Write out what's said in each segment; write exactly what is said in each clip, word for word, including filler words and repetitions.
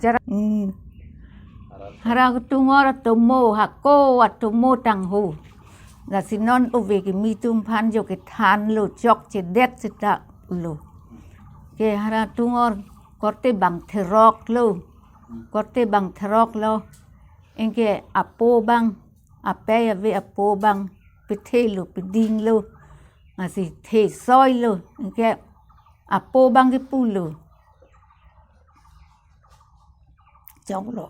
Jara, hmm. Hara Tungor atomo, hako atomo tangho. Lasi non ove kimi atum aphan jo kethanlo, chokchedet seta lo. Ke Hara Tungor korte bang theroklo. Korte bang theroklo. Anke apo abang, apei ave apo abang, pethelo, pedinglo. Lasi thesoilo. Anke apo abang kepulo. Choklo.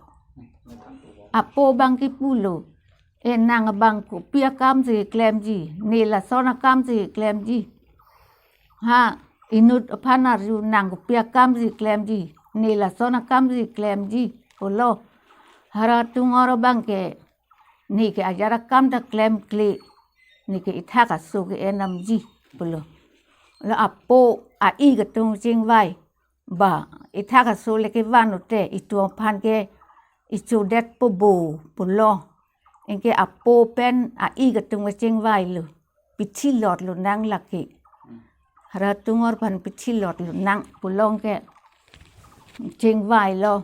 Apo abang kepulo. E nang abang kopi akam si klemji. Ne lason akam si klemji. Ha, inut aphan arju nang kopi akam si klemji. Ne lason akam si klemji. Pulo. Hara Tungor abang ke. Ne ke ajar akam ta klemkle. Ne ke ithak aso ke-en damji. Pulo. La apo a-ik atum chingvai. Ba, ithak aso le kevan unte, itum aphan ke ichodetpo bo, pulo. Anke apo pen a-ik atum kachingvailo. Pithilotlo nang lake. Hara Tungor aphan pithilotlo nang pulo anke chingvailo.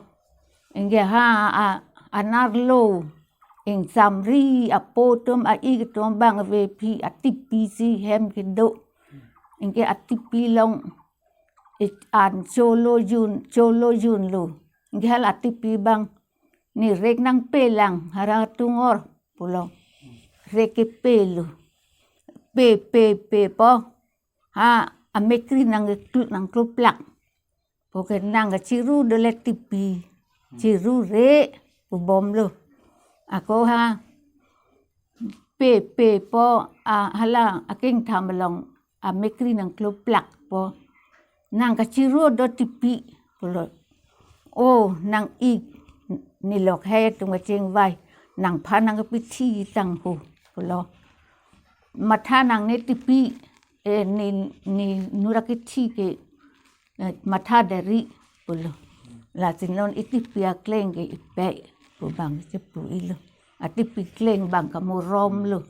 Anke ha a, anerlo. Ingsamri apo atum a-ik atum abang ave phi atipi si hem kedo. Anke atipi along ik an cholo jun, cholo junlo. Anke hala atipi abang, ne rek nangpelang, Hara Tungor, pulo. Rek kepelo. Pe, pe, pe po. Ha, amekri nang klu-, nangkluplak. Po ke nang kachiru dole tipi. Chiru re, pu bomlo. Ako ha, pe, pe po, a, hala akengtham along amekri nangkluplak po. Nang kachiru do tipi, pulo. O, nang-ik, ne lokhei atum kachingvai, nangphan nang kapithi tangho, pulo. Matha nangne tipi, e, ne, ne nura kithi ke, e, matha deri, pulo. Lasi non itipi akleng ke ipei, pu abang chepu-ilo. Atipi kleng abang kamoromlo.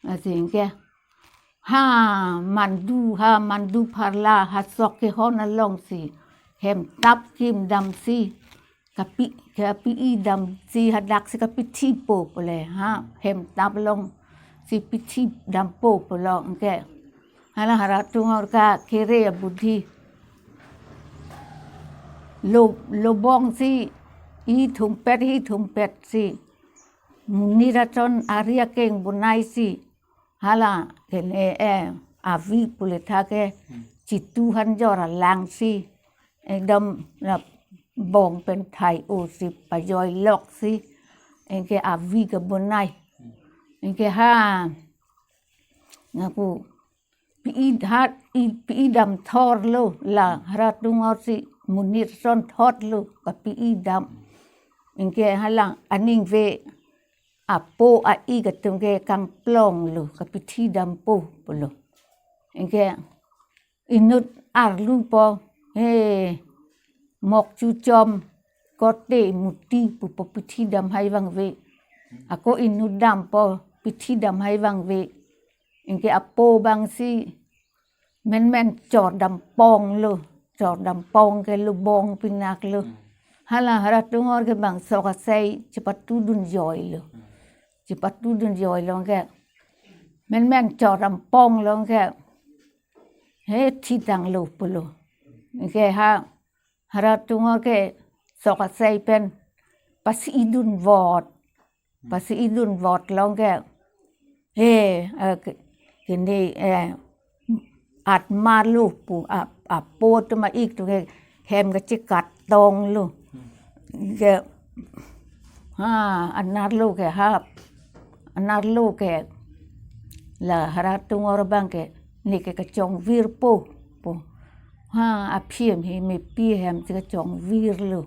Lasi anke, ha mandu, ha mandu pharla, ha sok kehon alongsi. Hem tap kim damsi. Kapi, kapi-i damsi hadaksi kapithipo pule. Ha, hem tap alongsi pithidampo pulo anke. Hala Hara Tungor ka kere abudhi. Lo, lobong si, i thumpet, i thumpet si. Monit ason ari akeng bonai si. Hala kene, eh, avi pule tha ke chitu hanjor alang si. Ekdom la bong pen thai-o si pajoi lok si. Anke avi kebonai. Anke ha. Ngaku pi-i hat, i, pi-i dam thorlo la Hara Tungor si monit ason thotlo kapi-i dam. Anke hala aningve apo a-ik atum ke kangplonglo kapithidampo pulo. Anke inut arlupo, he, mok chuchom, kote muti pupo pithidam hai vangve. Ako inut dampo pithidam hai vangve. Anke apo abang si menmen chordamponglo, chordampong ke lobong pinaklo. Hala Hara Tungor ke bang sok asai chepatudun joilo. Chepatudun joilo ke. Menmen chordamponglo ke. He thitanglo pulo. Ke ha Hara Tungor ke sok asai pen pasi-idun vot. Pasi-idun vot along ke. He, eh, ke, kene, eh, atmarlo pu, a, apo atum a-ik atum ke hem kachekatonglo. Ke, ha, anerlo ke ha, anerlo ke la Hara Tungor abang ke ne ke kachongvirpo, pu. Ha, aphi hem he mepi hem si kachongvirlo.